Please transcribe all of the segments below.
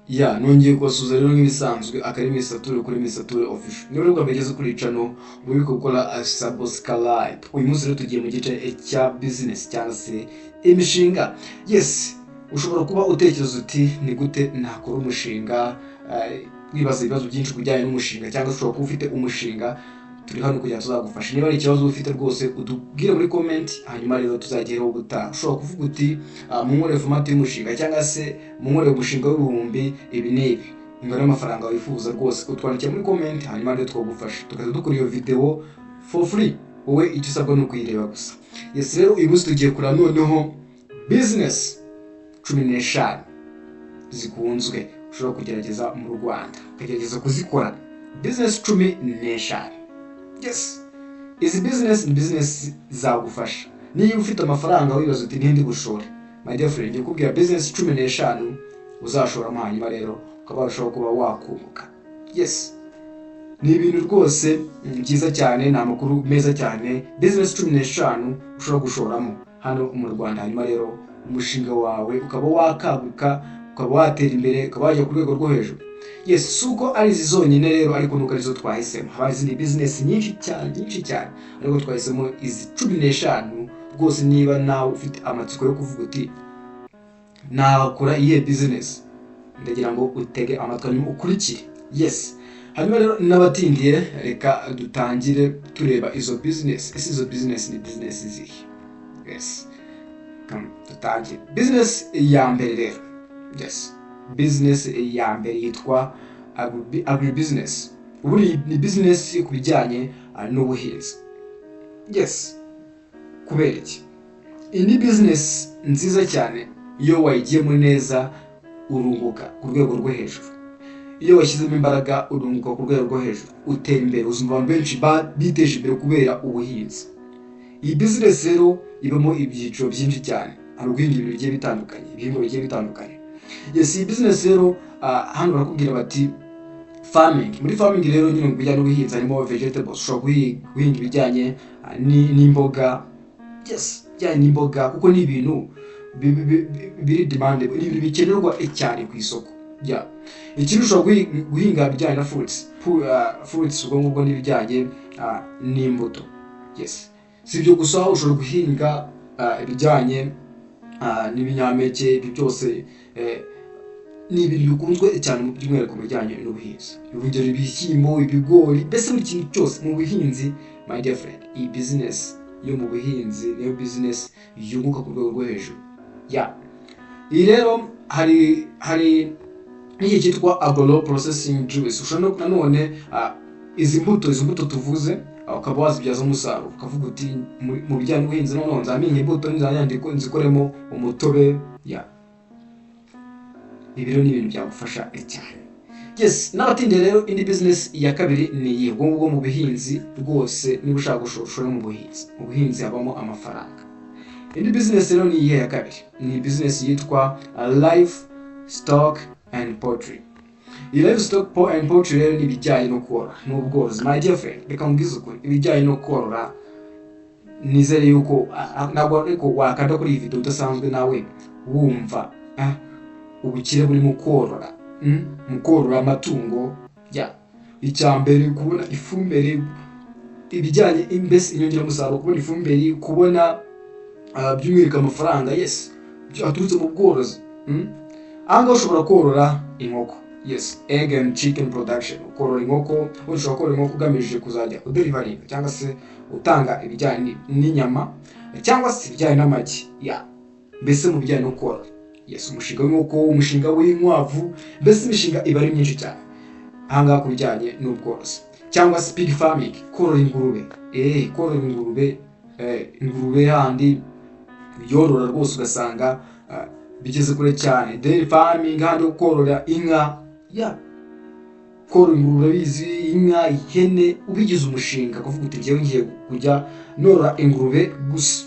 Ya, nongeye kubasuhuza rero nk'ibisanzwe, akari Misature kuri Misature Official. Niba uri bwa mbere ugeze kuri channel, wibuke gukora subscribe. Uyu munsi rero tugiye mu gice cya business cyangwa se imishinga. Yes, ushobora kuba utekereza uti: "Ni gute nakora umushinga?" Wibaza ibibazo byinshi ku bijyanye n'umushinga, cyangwa se ushobora kuba ufite umushinga. Turi hano kugira ngo tuzagufashe. Niba ari ikibazo ufite rwose, utubwire muri comment, hanyuma rero tuzagereho ubutaha. Ushobora kuvuga uti: "Munkorere format y'umushinga", cyangwa se "Munkorere umushinga w'ibihumbi ibi n'ibi", ingano y'amafaranga wifuza rwose utwandikira muri comment, hanyuma rero twagufasha, tukaza dukora iyo video for free. Wowe icyo usabwa ni ukuyireba gusa. Yes, rero uyu munsi tugiye kureba noneho business 15 zikunzwe ushobora kugerageza mu Rwanda, ukagerageza kuzikora. Business 15. Yes, izi business ni business zagufasha niba ufite amafaranga wibaza uti: "Ntindi bushore?" My dear friend, ngiye kukubwira business 15 uzashoramo, hanyuma rero ukaba warushaho kuba wakunguka. Yes, ni ibintu rwose byiza cyane, ni amakuru meza cyane. Business 15 ushobora gushoramo hano mu Rwanda, hanyuma rero umushinga wawe ukaba wakaguka, ukaba watera imbere, ukaba wajya ku rwego rwo hejuru. Yes, si uko ari izi zonyine rero, ariko nuko arizo twahisemo. Haba izindi business nyinshi cyane, nyinshi cyane, ariko twahisemo izi 15 rwose. Niba nawe ufite amatsiko yo kuvuga uti: "Nakora iyihe business?", ndagira ngo utege amatwi hanyuma ukurikire. Yes, hanyuma rero n'abatindiye, reka dutangire tureba izo business. Ese izo business ni business zihe? Yes, come dutangire. Business ya mbere rero, yes, business ya mbere yitwa agribusiness. Ubundi ni business ku bijyanye n'ubuhinzi. Yes, kubera iki? Iyi ni business nziza cyane. Iyo wayigiyemo neza urunguka ku rwego rwo hejuru. Iyo washyizemo imbaraga urunguka ku rwego rwo hejuru, utera imbere. Uzumva abantu benshi biteje imbere kubera ubuhinzi. Iyi business rero ibamo ibyiciro byinshi cyane. Hari uguhinga ibintu bigiye bitandukanye, ibihingwa bigiye bitandukanye. Yes, iyi business rero, hano barakubwira bati farming. Muri farming rero nyine, mu bijyanye n'ubuhinzi, harimo vegetables. Ushobora guhinga ibijyanye n'imboga. Yes, bijyanye n'imboga, kuko ni ibintu biri demand, ni ibintu bikenerwa cyane ku isoko. Yeah. Ikindi, ushobora guhinga ibijyanye na fruits. Fruits ubwo ngubwo ni ibijyanye n'imbuto. Yes, si ibyo gusa, ushobora guhinga ibijyanye n'ibinyampeke. Ibyo byose ni ibintu bikunzwe cyane, by'umwihariko mu bijyanye n'ubuhinzi. Urugero ibishyimbo, ibigori, mbese buri kintu cyose mu buhinzi. My dear friend, iyi business yo mu buhinzi niyo business yunguka ku rwego rwo hejuru. Ya, iyi rero hari n'iki cyitwa agro processing juice. Ushobora no nanone izi mbuto tuvuze, ukaba wazibyaza umusaruro, ukavuga uti: "Mu bijyanye n'ubuhinzi noneho nzaminga imbuto, nzajya nzikoremo umutobe." Ya, ibi rero ni ibintu byagufasha cyane. Yes, n'abatindiye rero, indi business ya kabiri ni iyi. Ubwo ngubwo mu buhinzi rwose, niba ushaka gushora, ushore mu buhinzi. Mu buhinzi habamo amafaranga. Indi business rero ni iyihe ya kabiri? Ni business yitwa livestock and poultry. Iyi livestock and poultry rero ni ibijyanye no korora n'ubworozi. My dear friend, reka nkubwize ukuri, ibijyanye no korora, nizere yuko ntabwo ariko wakanda kuri iyi video udasanzwe nawe wumva ubukire buri mu korora, mu korora amatungo. Ya, icya mbere kubona ifumbire, ibijyanye mbese inyongeramusaruro, kubona ifumbire, kubona by'umwihariko amafaranga, yes, aturutse mu bworozi. Aha ngaha ushobora korora inkoko. Yes, egg and chicken production. Korora inkoko, ushobora korora inkoko ugamije kuzajya udeliveringa cyangwa se utanga ibijyanye n'inyama cyangwa se ibijyanye n'amagi. Ya, mbese mu bijyanye no korora. Yes, umushinga w'inkoko, umushinga w'inkwavu, mbese imishinga iba ari myinshi cyane aha ngaha ku bijyanye n'ubworozi. Cyangwa se pig farming, korora ingurube. Korora ingurube, ingurube handi yorora rwose ugasanga bigeze kure cyane. Dairy farming, handi ho korora inka. Ya, korora ingurube urabizi, inka, ihene, ubigize umushinga, kuvuga uti: "Njyewe ngiye kujya norora ingurube gusa."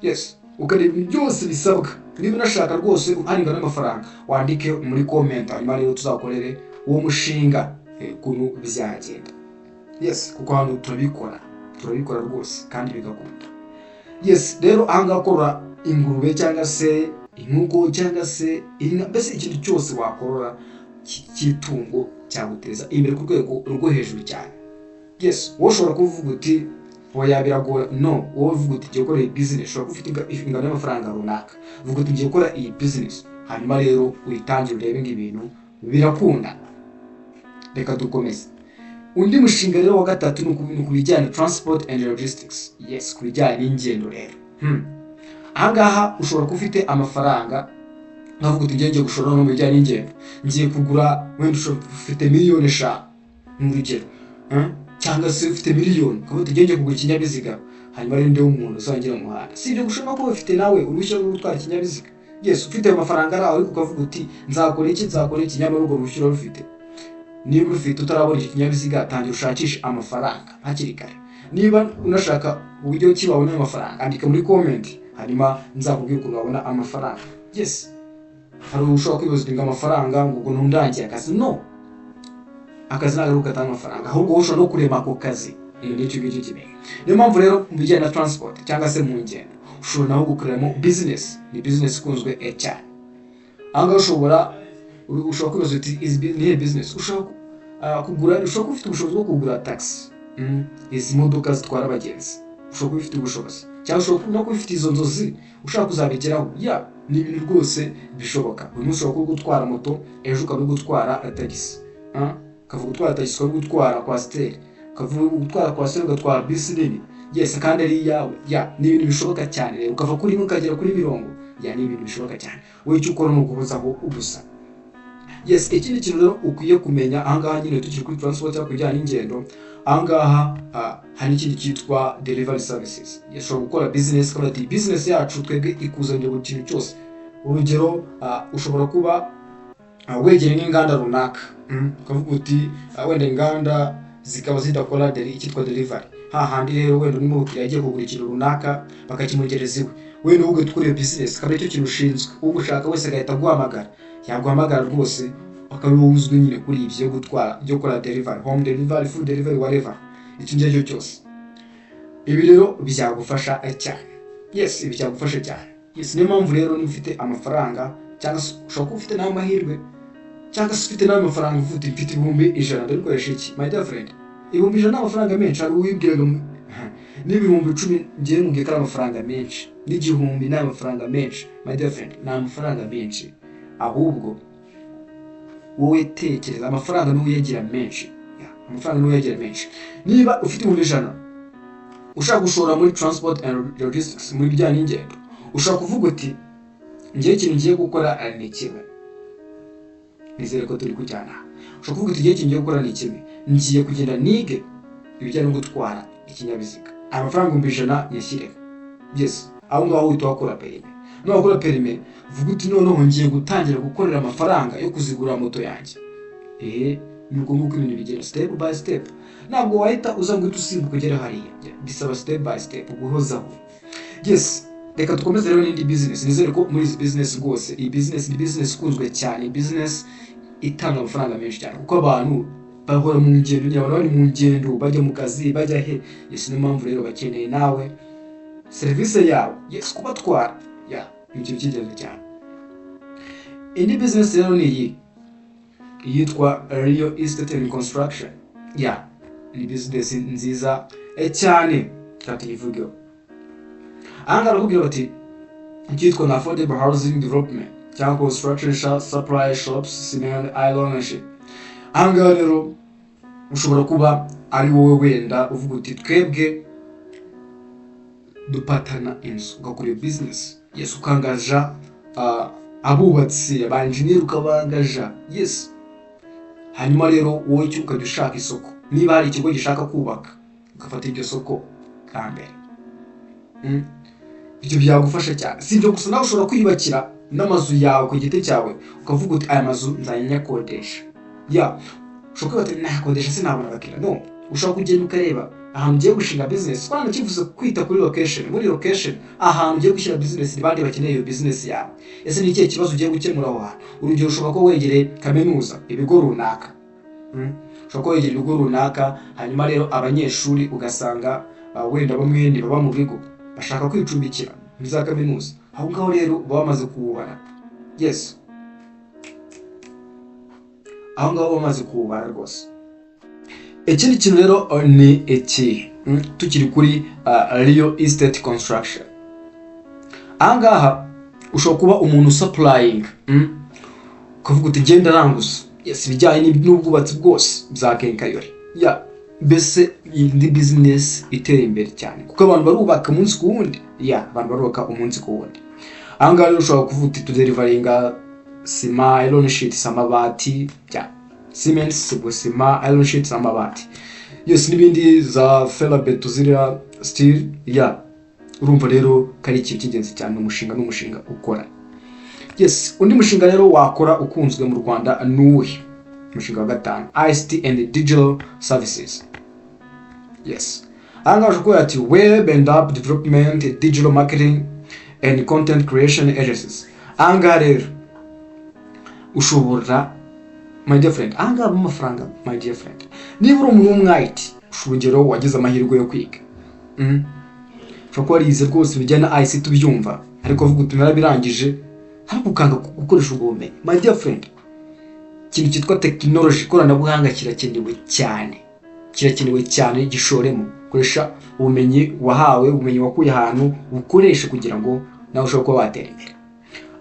Yes, ukareba ibintu byose bisabwa. Niba unashaka rwose hari ingano y'amafaranga, wandike muri comment, hanyuma rero tuzakorere uwo mushinga, ukuntu byagenda. Yes, kuko hano turabikora, turabikora rwose kandi bigakunda. Yes, rero ahangaha korora ingurube cyangwa se Inkoko cyangwa se inka, mbese ikintu cyose wakorora cy'itungo cyaguteza imbere ku rwego rwo hejuru cyane. Yes, wowe ushobora kuvuga uti: "Oya, biragora." No, wowe uvuga uti: "Ngiye gukora iyi business." Ushobora kuba ufite ingano y'amafaranga runaka, uvuga uti: "Ngiye gukora iyi business." Hanyuma rero uyitangire, urebe ngo ibintu birakunda. Reka dukomeze. Undi mushinga rero wa gatatu ni ku bijyanye transport and logistics. Yes, ku bijyanye n'ingendo rero. Ahangaha ushobora kuba ufite amafaranga, nkavuga uti: "Ngiye gushora no mu bijyanye n'ingendo, ngiye kugura." Wenda ushobora ufite miliyoni 5 nk'urugero, Cyangwa se ufite miliyoni, ukavuga uti: "Ngiye kugura ikinyabiziga." Hanyuma rero ndebe umuntu uzangira mu muhanda. Si ibyo gushobora kuba ufite nawe uruhushya rwo gutwara ikinyabiziga. Yes, ufite ayo mafaranga ari aho, ariko ukavuga uti: "Nzakora iki, nzakora iki?" Nyamara urwo ruhushya urarufite. Niba urufite utarabona icyo kinyabiziga, tangira ushakishe amafaranga hakiri kare. Niba unashaka uburyo ki wabona ayo mafaranga, andika muri comment, hanyuma nzakubwira ukuntu wabona amafaranga. Yes, hari ushobora kwibaza ngo amafaranga, ngo ubwo ntundangiye akazi. No, akazi ntabwo ari ugatanga amafaranga, ahubwo wowe ushobora no kurema ako kazi. Nicyo ngicyo kimwe. Niyo mpamvu rero mu bijyanye na transport cyangwa se mu ngendo, ushobora naho gukoreramo business. Ni business ikunzwe cyane. Aha ngaha ushobora kwibaza uti: "Izi nihe business?" Ushobora kugura, ushobora kuba ufite ubushobozi bwo kugura taxi, izi modoka zitwara abagenzi. Ushobora kuba ufite ubushobozi, cyangwa ushobora no kuba ufite izo nzozi ushaka kuzabigeraho. Ya, ni ibintu rwose bishoboka. Uyu munsi ushobora kuba uri gutwara moto, ejo ukaba uri gutwara tagisi. Ukavuga gutwara tagisi, ukaba uri gutwara coaster, ukavuga gutwara coaster, ugatwara bisi nini. Yes, kandi ari iyawe. Ya, ni ibintu bishoboka cyane rero, ukava kuri imwe ukagera kuri mirongo. Ya, ni ibintu bishoboka cyane. Wowe icyo ukora ni uguhozaho ubusa. Yes, ikindi kintu rero ukwiye kumenya ahangaha nyine, tukiri kuri transport cyangwa ku bijyanye n'ingendo, ahangaha hari n'ikindi cyitwa delivery services. Ushobora gukora business ukavuga ati: "Business yacu twebwe ikuzanira buri kintu cyose." Urugero, ushobora kuba wegereye nk'inganda runaka, ukavuga uti wenda inganda zikaba zidakora icyitwa delivery, hahandi rero wenda undi mukiriya agiye kugura ikintu runaka bakakimugereza iwe, wenda wowe ugahita ukora iyo business, akaba aricyo kintu ushinzwe. Ugushaka wese agahita aguhamagara, yaguhamagara rwose akaba ari wowe uzwi nyine kuri ibyo byo gutwara, byo gukora delivery, home delivery, food delivery, whatever, icyo ngicyo cyose. Ibi rero byagufasha cyane. Yes, ibi byagufasha cyane. Yes, niyo mpamvu rero niba ufite amafaranga, cyangwa se ushobora kuba ufite n'amahirwe, cyangwa se ufite n'ayo mafaranga, uvuga uti: "Mfite 100,000, ndabikoresha iki?" My dear friend, 100,000 ni amafaranga menshi. Hari uwibwiraga n'10,000, ngewe nkubwiye ko ari amafaranga menshi, n'igihumbi ni amafaranga menshi. My dear friend, ni amafaranga menshi. Ahubwo wowe tekereza, amafaranga niwe uyagira menshi. Ya, amafaranga niwe uyagira menshi. Niba ufite 100,000 ushaka gushora muri transport and logistics, muri bijyanye n'ingendo, ushobora kuvuga uti: "Ngewe ikintu ngiye gukora ni kimwe." Nizere ko turi kujyana. Ushobora kuvuga uti: "Ngewe ikintu ngiye gukora ni kimwe, ngiye kugenda nige ibijyanye no gutwara ikinyabiziga, aya mafaranga 100,000 nyashyireho." Yes, aho ngaho uhita wakora permis. Nuwakora permis, uvuga uti: "Noneho ngiye gutangira gukorera amafaranga yo kuzigura moto yanjye." Ehe, ni uko nguko ibintu bigenda, step by step. Ntabwo wahita uza ngo uhite usimbuka ugere hariya, bisaba step by step, guhozaho. Yes, reka dukomeze rero n'indi business. Nizere ko muri izi business rwose, iyi business ni business ikunzwe cyane, business itanga amafaranga menshi cyane, kuko abantu bahora mu ngendo nyine, abantu bari mu ngendo bajya mu kazi, bajya he. Yes, niyo mpamvu rero bakeneye nawe serivisi yawe, yes, kubatwara. Ya, ni ikintu cy'ingenzi cyane. Indi business rero ni iyi yitwa real estate and construction. Ya, ni business nziza cyane, reka tuyivugeho. Aha ngaha barakubwira bati icyitwa nka affordable housing development cyangwa construction, supply shops, cement, iron and shit. Aha ngaha rero ushobora kuba ari wowe wenda uvuga uti: "Twebwe dupatana inzu," ugakora iyo business. Yes, ukangaja abubatsi, aba engineer ukabangaja. Yes, hanyuma rero wowe icyo ukajya ushaka isoko, niba hari ikigo gishaka kubaka, ugafata iryo soko bwa mbere. Ibyo byagufasha cyane. Si ibyo gusa, nawe ushobora kwiyubakira n'amazu yawe ku giti cyawe, ukavuga uti: "Aya mazu nzajya nyakodesha." Ya, ushobora kwibaza uti: "Nakodesha sinabona abakiriya." No, ushobora kugenda ukareba ahantu ugiye gushinga business. Twanakivuze kwita kuri location. Muri location, ahantu ugiye gushyira business, ni bande bakeneye iyo business yawe? Ese ni ikihe kibazo ugiye gukemura aho hantu? Urugero, ushobora kuba wegereye kaminuza, ibigo runaka. Ushobora kuba wegereye ibigo runaka, hanyuma rero abanyeshuri ugasanga wenda bamwe ntibaba mu bigo, bashaka kwicumbikira muri za kaminuza. Aho ngaho rero baba bamaze kuwubara. Yes, aho ngaho bamaze kuwubara rwose. Ikindi kintu rero ni iki? Tukiri kuri real estate construction, aha ngaha ushobora kuba umuntu supplying, ukavuga uti: "Genda ranguza." Yes, ibijyanye n'ubwubatsi bwose bya quincaillerie ya mbese indi business itera imbere cyane, kuko abantu barubaka umunsi ku wundi. Ya, abantu barubaka umunsi ku wundi. Aha ngaha rero ushobora kuvuga uti: "Tudeliveringa sima, iron sheets, amabati ya cement, sima, iron sheets, amabati yose n'ibindi, za fer à béton, ziriya steel." Ya, urumva rero ko ari ikintu cy'ingenzi cyane. Umushinga n'umushinga ukora. Yes, undi mushinga rero wakora ukunzwe mu Rwanda ni uwuhe? Umushinga wa gatanu, ICT and digital services. Yes, aha ngaha ushobora kuvuga ati web and app development, digital marketing and content creation agencies. Aha ngaha rero ushobora, my dear friend, aha ngaha habamo amafaranga. My dear friend, niba uri umuntu w'umu IT, urugero wagize amahirwe yo kwiga, ushobora kuba warize rwose ibijyanye na ICT ubyumva, ariko uvuga uti: "Narabirangije," ariko ukanga gukoresha ubwo bumenyi. My dear friend, ikintu cyitwa tekinoloji, ikoranabuhanga, kirakenewe cyane, kirakenewe cyane. Gishoremo, koresha ubumenyi wahawe, ubumenyi wakuye ahantu, bukoreshe kugira ngo nawe ushobore kuba watera imbere.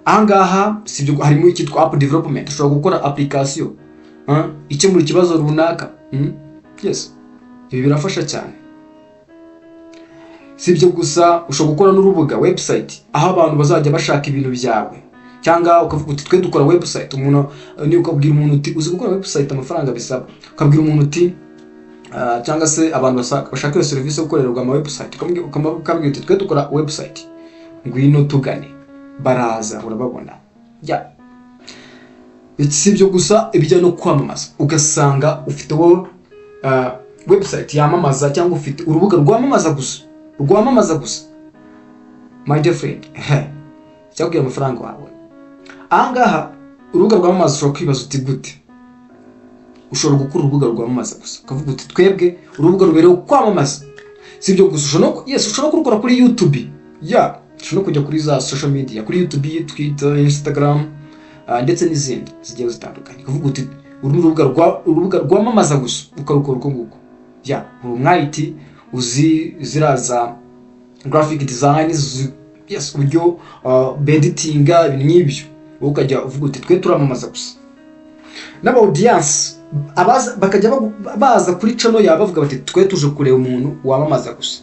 Ahangaha si ibyo, harimo icyitwa app development. Ushobora gukora application ikemura ikibazo runaka. Yes, ibi birafasha cyane. Si ibyo gusa, ushobora gukora n'urubuga, website, aho abantu bazajya bashaka ibintu byawe, cyangwa ukavuga uti: "Twe dukora website." Umuntu ni ukabwira umuntu uti: "Uzi gukora website, amafaranga bisaba?" Ukabwira umuntu uti cyangwa se abantu bashaka iyo serivisi yo gukorerwa ama website, ukabwira uti: "Twe dukora website, ngwino tugane." Baraza, urababona. Ya, si ibyo gusa, ibijyanye no kwamamaza, ugasanga ufite wowe website yamamaza, cyangwa ufite urubuga rwamamaza gusa, rwamamaza gusa. My dear friend, cyakubwira amafaranga wabona ahangaha. Urubuga rwamamaza, ushobora kwibaza uti: "Gute?" Ushobora gukora urubuga rwamamaza gusa, ukavuga uti: "Twebwe urubuga ruberewe kwamamaza." Si ibyo gusa, ushobora no, yes, ushobora no kurukora kuri YouTube. Ya, ushobora no kujya kuri za social media, kuri YouTube, Twitter, Instagram, ndetse n'izindi zigiye zitandukanye, ukavuga uti: "Uru ni urubuga rwamamaza gusa," ukarukora uko nguko. Ya, uri umu IT, uzi ziriya za graphic design, yes, uburyo beditinga, ibintu nk'ibyo, wowe ukajya uvuga uti: "Twe turamamaza gusa." N'aba audience abaza bakajya baza kuri channel yawe bavuga bati: "Twe tuje kureba umuntu wamamaza gusa."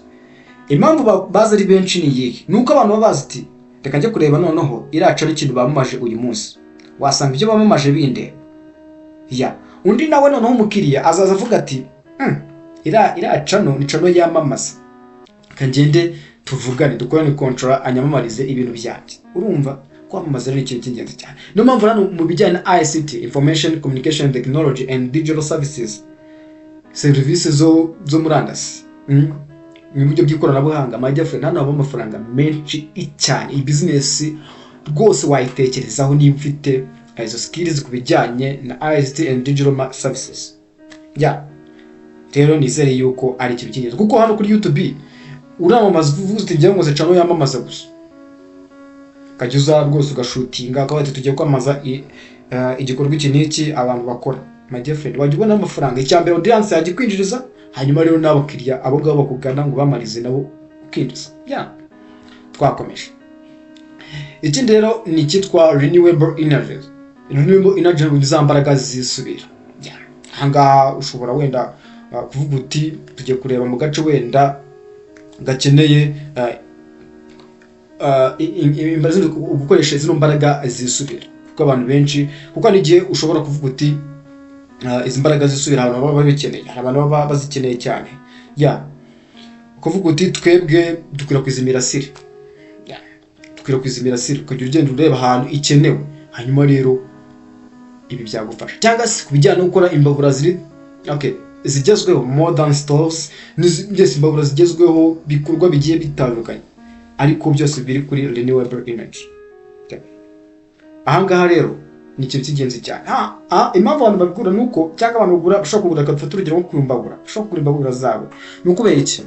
Impamvu baza ari benshi ni iyihe? Ni uko abantu baba bazi ati: "Reka njye kureba noneho iriya channel ikintu bamamaje uyu munsi, wasanga ibyo bamamaje bindeba." Ya, undi nawe noneho umukiriya azaza avuga ati: Iriya channel ni channel yamamaza, reka ngende tuvugane, dukorane contrat, anyamamarize ibintu byanjye." Urumva kwamamaza rero ni ikintu cy'ingenzi cyane. Niyo mpamvu hano mu bijyanye na ICT, information communication technology and digital services, serivisi zo murandasi, mu buryo bw'ikoranabuhanga, my dear friend, hano habamo amafaranga menshi cyane. Iyi business rwose wayitekerezaho niba ufite izo skills ku bijyanye na ICT and digital services. Ya, rero nizere yuko ari ikintu cy'ingenzi, kuko hano kuri YouTube uramamaza, uvuga uti: "Njyewe ngo channel yamamaza gusa," ukajya uza rwose ugashootinga, ukavuga ati: "Tugiye kwamamaza igikorwa iki n'iki abantu bakora." My dear friend, wajya ubona amafaranga. Icya mbere, audience yajya ikwinjiriza, hanyuma rero n'abakiriya abo ngabo bakugana ngo bamarize nabo ukinjiza. Ya, twakomeje. Ikindi rero ni icyitwa renewable energy. Renewable energy ni za mbaraga zisubira. Ya, ahangaha ushobora wenda kuvuga uti: "Tugiye kureba mu gace wenda gakeneye gukoresha zino mbaraga zisubira," kuko abantu benshi, kuko hari igihe ushobora kuvuga uti izi mbaraga zisubira abantu baba babikeneye, hari abantu baba bazikeneye cyane. Ya, ukuvuga uti: "Twebwe dukwirakwiza imirasire." Ya, dukwirakwiza imirasire, ukajya ugenda ureba ahantu ikenewe. Hanyuma rero ibi byagufasha, cyangwa se ku bijyanye no gukora imbabura ziri, okay, zigezweho, modern stoves, byose imbabura zigezweho, bikorwa bigiye bitandukanye, ariko byose biri kuri renewable energy. Okay. Ahangaha rero ni ikintu cy'ingenzi cyane. Impamvu abantu babigura ni uko, cyangwa abantu bagura, bashobora kugura, dufate urugero nko ku mbabura, bashobora kugura imbabura zabo, ni ukubera iki?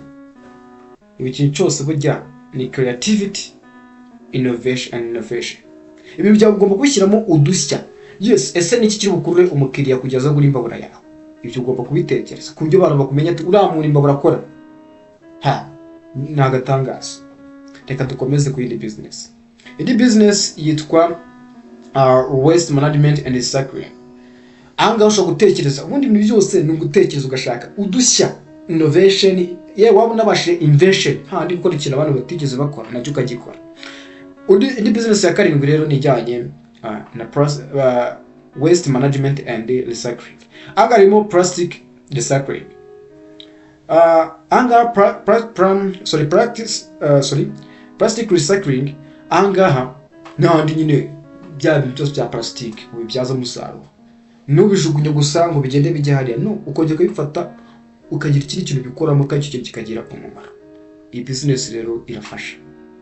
Ibi kintu cyose burya ni creativity. innovation and innovation. Ibintu byawe ugomba kubishyiramo udushya. Yes, ese ni iki kiri bukurure umukiriya kugeza agura imbabura yawe? Ibyo ugomba kubitekereza ku buryo abantu bakumenya ati: "Uriya muntu imbabura akora ha ni agatangaza." Reka dukomeze ku yindi business. Indi business yitwa waste management and recycling. Aha ngaha ushobora gutekereza, ubundi ibintu byose ni ugutekereza ugashaka udushya, innovation. Yewe, waba unabashije invention, handi gukora ikintu abantu batigeze bakora, nacyo ukagikora. Indi business ya karindwi rero ni ijyanye na waste management and recycling. Aha ngaha harimo plastic recycling. Aha ngaha sorry, practice, sorry, plastic recycling. Aha ngaha ni hahandi nyine bya bintu byose bya plastic ubibyaza umusaruro, ntubijugunye gusa ngo bigende bijye hariya. No ukongera ukabifata, ukagira ikindi kintu ubikoramo, kandi icyo kintu kikagira umumaro. Iyi business rero irafasha,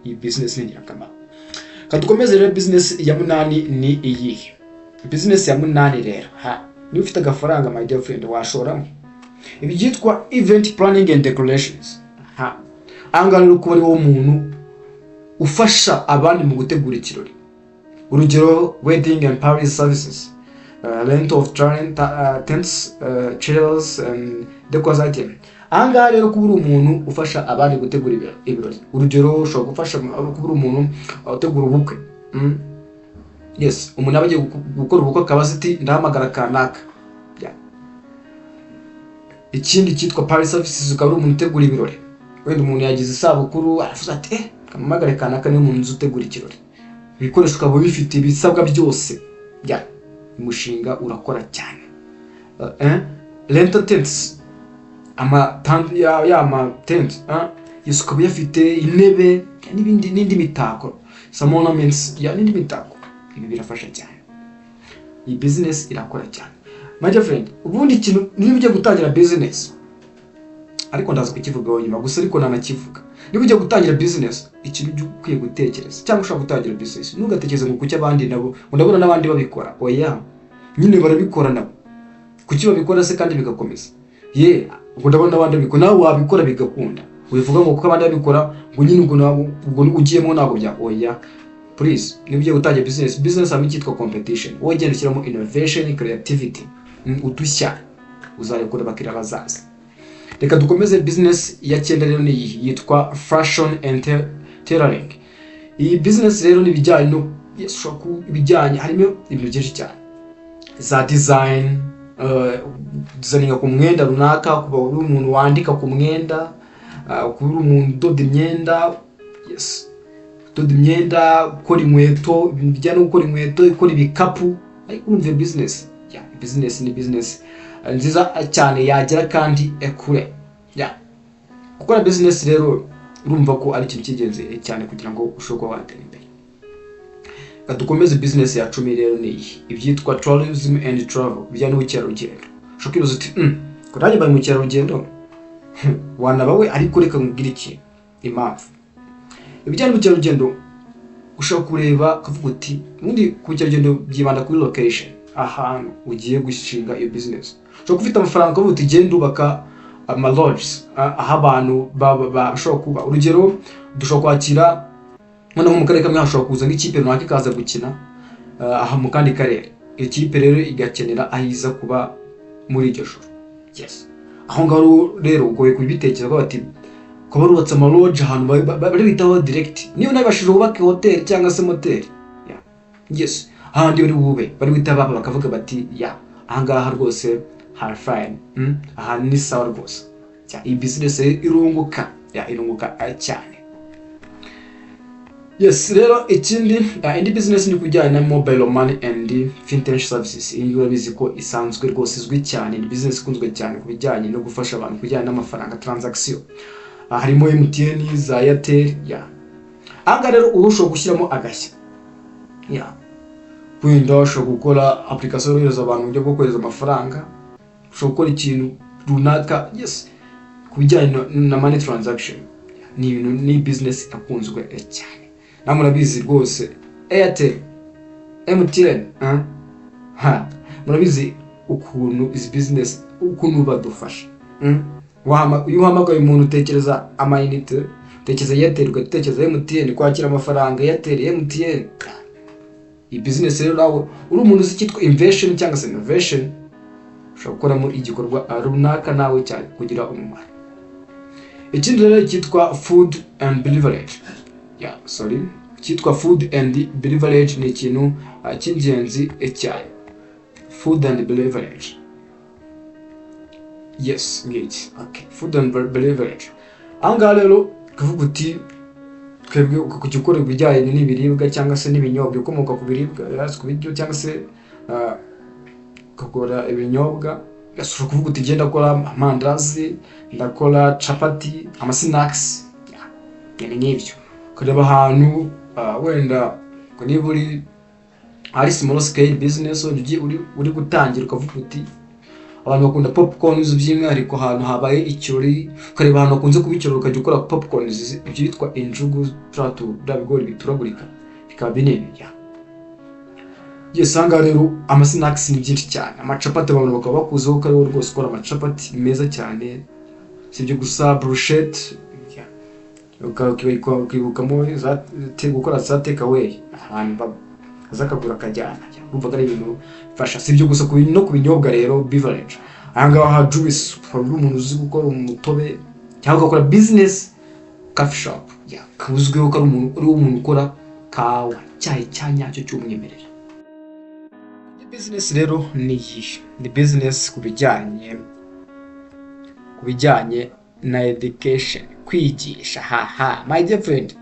iyi business ni ingirakamaro. Reka dukomeze rero. Business ya munani ni iyihe? Business ya munani rero, ha, niba ufite agafaranga, my dear friend, washoramo ibi byitwa event planning and decorations. Ha, aha ngaha rero kuba ari wowe muntu ufasha abandi mu gutegura ikirori, urugero wedding and party services, rent of tents, chairs and decor item. Aha ngaha rero kuba uri umuntu ufasha abandi gutegura ibirori, urugero ushobora gufasha kuba uri umuntu utegura ubukwe. Yes, umuntu aba agiye gukora ubukwe akaba azi ati: "Ndahamagara kanaka." Yeah. Ikindi cyitwa party services, ukaba uri umuntu utegura ibirori. Wenda umuntu yagize isabukuru, aravuze ati: "Eh, kampamagare kanaka, niwe muntu uzi utegura ikirori." Ibikoresho ukaba ubifite, ibisabwa byose. Ya, umushinga urakora cyane. Rental tents, ama ya ma tent, yes, ukaba uyafite, intebe n'ibindi n'indi mitako, some ornaments, ya, n'indi mitako. Ibi birafasha cyane, iyi business irakora cyane, my dear friend. Ubundi ikintu, niba ugiye gutangira business, ariko ndaza kukivugaho nyuma gusa, ariko nanakivuga, niba ugiye gutangira business, ikintu ujya ukwiye gutekereza, cyangwa ushaka gutangira business, ntugatekereze ngo kuki abandi nabo, ngo ndabona n'abandi babikora. Oya, nyine barabikora nabo, kuki babikora se kandi bigakomeza? Ye, ngo ndabona abandi babikora, nawe wabikora bigakunda. Wivuga ngo kuko abandi babikora, ngo nyine ubwo ntabwo, ubwo ugiyemo ntabwo bya. Oya, please, niba ugiye gutangira business, business habamo icyitwa competition. Wowe genda ushyiramo innovation, creativity, udushya, uzarekura abakiriya bazaza. Reka dukomeze. Business ya cyenda rero ni iyi yitwa fashion and tailoring. Iyi business rero ni ibijyanye no, yes, ushobora ibijyanye, harimo ibintu byinshi cyane, za design, designinga ku mwenda runaka, kuba uri umuntu wandika ku mwenda, kuba uri umuntu udoda imyenda, yes, udoda imyenda, gukora inkweto, ibintu bijyanye no gukora inkweto, gukora ibikapu. Ariko urumva iyo business, yeah, business ni business nziza cyane, yagera kandi kure. Yeah. Gukora business rero urumva ko ari ikintu cy'ingenzi cyane kugira ngo ushobore kuba watera imbere. Reka dukomeze. Business ya 10 rero ni iyi, ibyitwa tourism and travel, bijyanye n'ubukerarugendo. Ushobora kwibaza uti: ko nanjye mbaye mukerarugendo?" Wanaba we, ariko reka nkubwire iki impamvu. Ibijyanye n'ubukerarugendo, ushobora kureba ukavuga uti, ubundi ku bukerarugendo byibanda kuri location, ahantu ugiye gushinga iyo business. Ushobora kuba ufite amafaranga, ukavuga uti: "Genda ubaka ama lodges aho abantu bashobora kuba." Urugero, dushobora kwakira noneho mu karere kamwe hashobora kuza nk'ikipe runaka ikaza gukina aha mu kandi karere. Iyo kipe rero igakenera aho iza kuba muri iryo joro. Yes, aho ngaho rero ugoye kubitekereza ko bati kuba rubatse ama lodge ahantu bari bitaho direct. Niba unabashije, wubake hoteli cyangwa se motel. Yeah. Yes, ahandi bari bube bari guhita baba bakavuga bati: "Ya, ahangaha rwose hari fine, aha ni sawa rwose." Ya, iyi business rero irunguka, ya, irunguka cyane. Yes, rero ikindi, indi business ni kujyana na mobile money and fintech services. Iyi ngiyi urabizi ko isanzwe rwose, izwi cyane, ni business ikunzwe cyane ku bijyanye no gufasha abantu ku bijyanye n'amafaranga, transaction. Harimo MTN, za Airtel. Ya, aha ngaha rero uba ushobora gushyiramo agashya. Ya, wenda ushobora gukora application yohereza abantu uburyo bwo kohereza amafaranga, ushobora gukora ikintu runaka, yes, ku bijyanye na money transaction. Ni ibintu, ni business ikunzwe cyane, namwe murabizi rwose. Airtel, MTN, ha, murabizi ukuntu izi business, ukuntu badufasha. Iyo uhamagaye umuntu utekereza amayinite, Utekereza Airtel, ugahita utekereza MTN, kwakira amafaranga Airtel, MTN. Iyi business rero, nawe uri umuntu uzi icyitwa invention cyangwa se innovation, ushobora gukoramo igikorwa runaka nawe cyane kugira umumaro. Ikindi rero cyitwa food and beverage, yeah, sorry, cyitwa food and beverage ni ikintu cy'ingenzi cyane. Food and beverage, yes, ngiki. Okay, food and beverage. Aha ngaha rero ukavuga uti twebwe, kujya ukora ibijyanye n'ibiribwa cyangwa se n'ibinyobwa bikomoka ku biribwa, yes, ku biryo, cyangwa se ukagura ibinyobwa. Yes, ushobora kuvuga uti njye ndakora amandazi, ndakora capati, amasnacks, ibintu nk'ibyo. Ukareba ahantu wenda ngo niba uri ari small scale business, wenda ugiye uri gutangira, ukavuga uti abantu bakunda popcorns, by'umwihariko ahantu habaye ikirori. Ukareba ahantu hakunze kuba ikirori, ukajya ukora popcorns, ibyitwa injugu, bya bigori bituragurika bikaba binini. Yeah. Yes, aha ngaha rero amasnacks ni byinshi cyane, amacapati, abantu bakaba bakuzeho ko ariwo rwose ukora amacapati meza cyane. Si ibyo gusa, brochette, yeah. Ukibukamo gukora za take away, abantu baza akagura akajyana. Urumva ko ari ibintu bifasha. Si ibyo gusa, no ku binyobwa rero, beverage, aha ngaha juice, ukaba uri umuntu uzi gukora umutobe, cyangwa ugakora business coffee shop, yeah, ukaba uzwiho ko ari umuntu uri umuntu ukora kawa, icyayi cya nyacyo cy'umwimerere. Iyi business rero ni iyi, ni business ku bijyanye na education, kwigisha. Haha, my dear friend,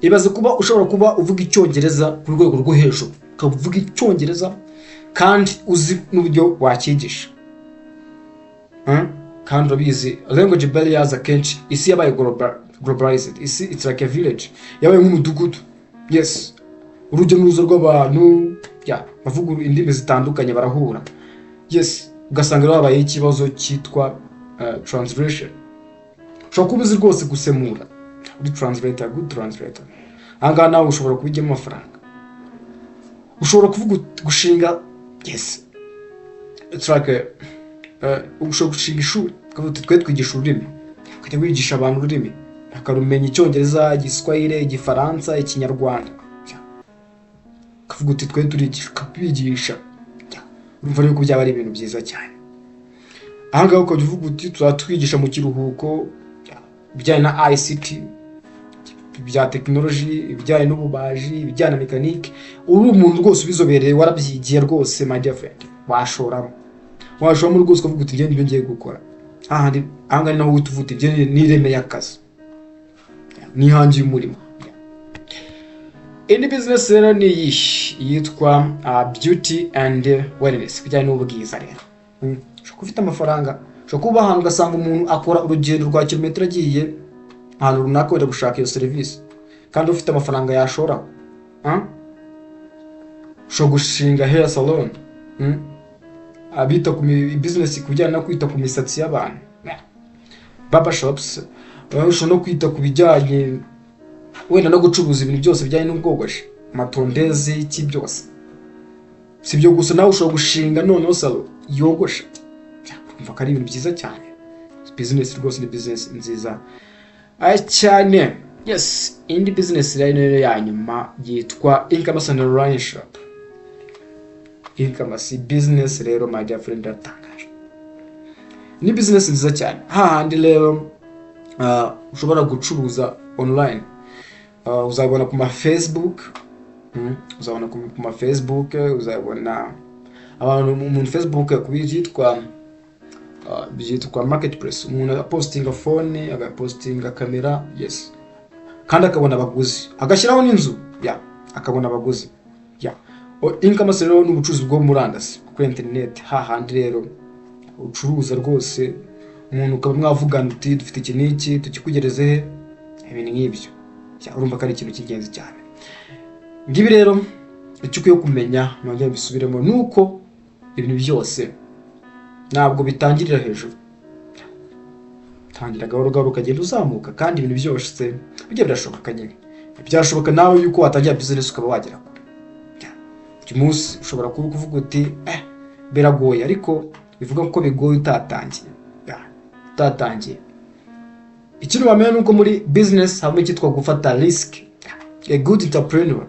ibaze kuba ushobora kuba uvuga Icyongereza ku rwego rwo hejuru, ukaba uvuga Icyongereza kandi uzi n'uburyo wakigisha. Kandi urabizi, language barriers, akenshi isi yabaye globalized, isi it's like a village, yabaye nk'umudugudu. Yes, urujya n'uruza rw'abantu, ya, bavuga indimi zitandukanye barahura. Yes, ugasanga rero habayeho ikibazo cyitwa translation. Ushobora kuba uzi rwose gusemura, uri translator, good translator. Aha ngaha nawe ushobora kubijyamo amafaranga. Ushobora kuvuga gushinga, yes, it's like ushobora gushinga ishuri, ukavuga uti twe twigisha ururimi, ukajya wigisha abantu ururimi bakarumenya, Icyongereza, Igiswahili, Igifaransa, Ikinyarwanda. Ukavuga uti twe turigisha, ukabigisha. Urumva rero ko byaba ari ibintu byiza cyane. Aha ngaha ukajya uvuga uti tuzaba twigisha mu kiruhuko ibijyanye na ICT, bya tekinoloji, ibijyanye n'ububaji, ibijyanye na mekanike. Uri umuntu rwose ubizobereye, warabyigiye rwose, my dear friend, washoramo rwose, ukavuga uti ngende ibyo ngiye gukora hahandi. Aha ngaha ni naho uhita uvuga uti njye niremeye akazi, nihangiye umurimo. Indi business rero ni iyi yitwa beauty and wellness, bijyanye n'ubwiza rero. Ushobora kuba ufite amafaranga, ushobora kuba ahantu ugasanga umuntu akora urugendo rwa kilometero agiye ahantu runaka wenda gushaka iyo serivisi, kandi ufite amafaranga yashoraho. Ushobora gushinga hair salon, Abita ku business ku bijyanye no kwita ku misatsi y'abantu, barber shops. Ushobora no kwita ku bijyanye wenda no gucuruza ibintu byose bijyanye n'ubwogoshi, amatondezi, iki byose. Si ibyo gusa, nawe ushobora gushinga noneho salon yogosha. Urumva ko ari ibintu byiza cyane. Business rwose ni business nziza cyane. Yes, indi business rero ya nyuma yitwa e-commerce and online shop. E-commerce business rero, my dear friend, iratangaje, ni business nziza cyane. Hahandi rero ushobora gucuruza online, uzabona ku ma Facebook, uzabona ku ma Facebook, uzabona abantu, umuntu Facebook ku byitwa marketplace, umuntu apostinga phone, agapostinga kamera, yes, kandi akabona abaguzi, agashyiraho n'inzu ya, akabona abaguzi ya. E-commerce rero ni ubucuruzi bwo murandasi, kuri internet, hahandi rero ucuruza rwose, umuntu ukaba mwavugana uti dufite iki n'iki, tukikugereze he, ibintu nk'ibyo. Ya, urumva ko ari ikintu cy'ingenzi cyane. Ngibi rero icyo ukwiye kumenya, nongere mbisubiremo, ni uko ibintu byose ntabwo bitangirira hejuru, tangira gahoro gahoro, ukagenda uzamuka, kandi ibintu byose bijya birashoboka nyine. Byashoboka nawe yuko watangira business ukaba wagera kure. Uyu munsi ushobora kuba kuvuga uti biragoye, ariko bivuga ko bigoye utatangiye. Ya, utatangiye. Ikindi wamenya ni uko muri business habamo icyitwa gufata risk. A good entrepreneur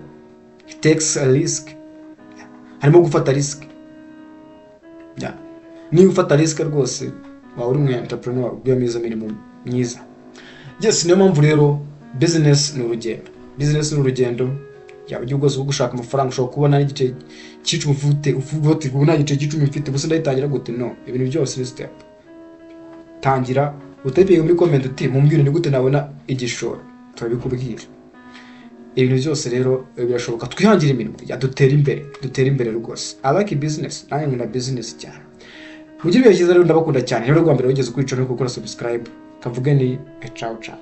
takes a risk. Harimo gufata risk. Yeah. Niba ufata risk rwose, waba uri umu entrepreneur, rwiyemezamirimo mwiza. Yes, niyo mpamvu rero business ni urugendo, business ni urugendo. Yaba uburyo bwose bwo gushaka amafaranga, ushobora kubona n'igice cy'icumi ufite, uvuga uti: "Ubu nta gice cy'icumi mfite, gusa ndayitangira gute?" No, ibintu byose ni step. Tangira utypinge muri comment uti: "Mumbwire ni gute nabona igishoro?" Turabikubwira. Ibintu byose rero birashoboka. Twihangire imirimo ya dutere imbere, dutere imbere rwose. I like business, nanjye nkunda business cyane. Mugire ibihe byiza rero, ndabakunda cyane. Rero rwa mbere wigeze kwicara no gukora subscribe, kavuge ni ciao ciao.